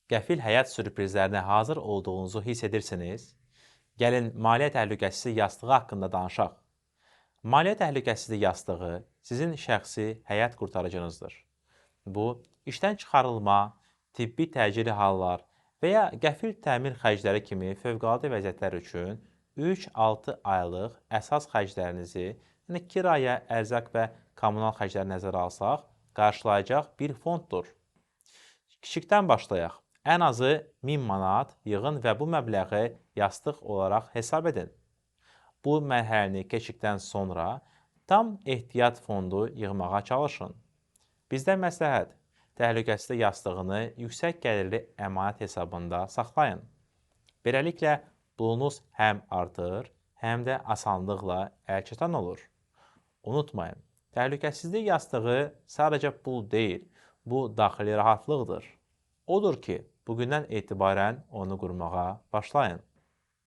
Qəfil həyat sürprizlərinə hazır olduğunuzu hiss edirsiniz? Gəlin maliyyə təhlükəsizlik yastığı haqqında danışaq. Maliyyə təhlükəsizlik yastığı sizin şəxsi həyat qurtarıcınızdır. Bu, işdən çıxarılma, tibbi təcili hallar və ya qəfil təmir xərcləri kimi fövqəladə vəziyyətlər üçün 3-6 aylıq əsas xərclərinizi, yəni kirayə, ərzaq və kommunal xərcləri nəzərə alsaq, qarşılayacaq bir fonddur. Kiçikdən başlayaq. Ən azı 1000 manat yığın və bu məbləği yastıq olaraq hesab edin. Bu mərhələni keçdikdən sonra tam ehtiyat fondu yığmağa çalışın. Bizdən məsləhət, təhlükəsizlik yastığını yüksək gəlirli əmanət hesabında saxlayın. Beləliklə, pulunuz həm artır, həm də asanlıqla əlçatan olur. Unutmayın, təhlükəsizlik yastığı sadəcə pul deyil, bu daxili rahatlıqdır. Odur ki, bugündən etibarən onu qurmağa başlayın.